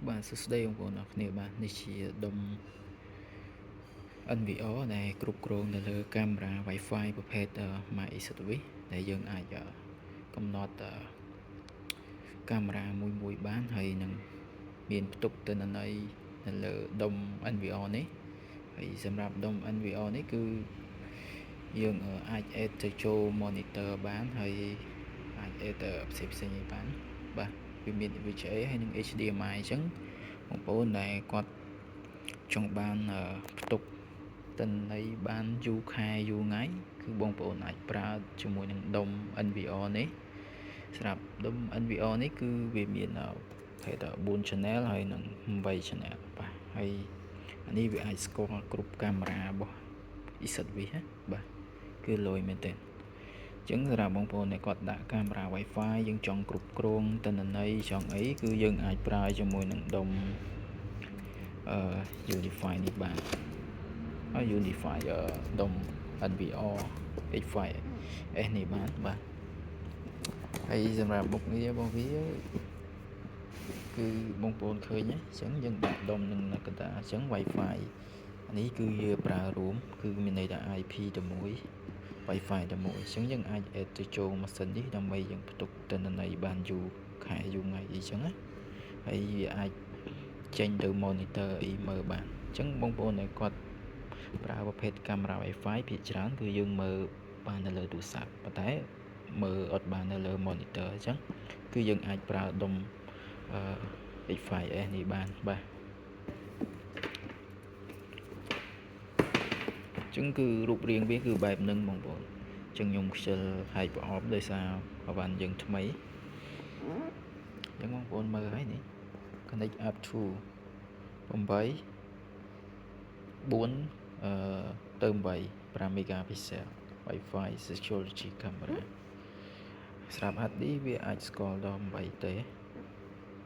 បាទសួស្តីបងប្អូនអរគ្នាបាទនេះជាដុំ NVR ដែលគ្រប់គ្រងនៅលើកាមេរ៉ា Wi-Fi ប្រភេទ My Service ដែលយើងអាចកំណត់កាមេរ៉ាមួយមួយបានហើយនឹងមានផ្ទុកទិន្នន័យនៅលើដុំ NVR នេះហើយសម្រាប់ដុំ NVR នេះគឺយើងអាច add ទៅចូល monitor បានហើយអាច add ទៅផ្សេងផ្សេងៗឲ្យបានបាទវាមាន VGA ហើយនិង HDMI អញ្ចឹងបងប្អូនដែលគាត់ចង់បានផ្ទុកទិន្នន័យបានយូរខែយូរថ្ងៃគឺបងប្អូនអាចប្រើជាមួយនឹងដុំ NVR នេះសម្រាប់ដុំ NVR នេះគឺវាមានហៅថា4 channel ហើយនិង8 channel បាទហើយអានេះវាអាចស្គាល់គ្រប់កាមេរ៉ារបស់ EZVIZ ណាបាទគឺលយមែនទែនអញ្ចឹងសម្រាប់បងប្អូនដែលគាត់ដាក់កាមេរ៉ា Wi-Fi យើងចង់គ្រប់គ្រងទិន្នន័យចង់អីគឺយើងអាចប្រើជាមួយនឹងដុំអឺ UniFi នេះបានហើយ UniFi ដុំ NVR X5S នេះបានបាទហើយសម្រាប់មុខងាររបស់វាគឺបងប្អូនឃើញអញ្ចឹងយើងដាក់ដុំនឹងនៅកណ្ដាលអញ្ចឹង Wi-Fi នេះគឺយើងប្រើរួមគឺមានន័យថា IP តែមួយ Wi-Fi តែមួយអញ្ចឹងយើងអាច add ទៅចូលម៉ាស៊ីននេះដើម្បីយើងផ្ទុកទិន្នន័យបានយូរខែយូរថ្ងៃអីចឹងណាហើយវាអាចចេញទៅ monitor អីមើលបានអញ្ចឹងបងប្អូនដែលគាត់ប្រើប្រភេទកាមេរ៉ា Wi-Fi ភាគច្រើនគឺយើងមើលបាននៅលើទូរស័ព្ទប៉ុន្តែមើលអត់បាននៅលើ monitor អញ្ចឹងគឺយើងអាចប្រើដុំអឺ X5S នេះបានបាទអញ្ចឹងគឺរូបរាងវាគឺបែបហ្នឹងបងប្អូនអញ្ចឹងខ្ញុំខ្ជិលហែកប្រអប់ដោយសារអវ៉ាន់យើងថ្មីអញ្ចឹងបងប្អូនមើលហើយនេះ connect up to 8 4អឺទៅ8 5 megapixel Wi-Fi security camera ស្រាប់ HD វាអាចស្គាល់ដល់8ទេ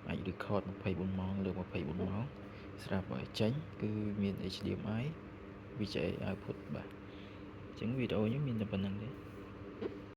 អាច record 24ម៉ោងលើ24ម៉ោងស្រាប់ឲ្យចេញគឺមាន HDMI VGA output បាទអញ្ចឹងវីដេអូនេះមានតែប៉ុណ្្នឹងទេ។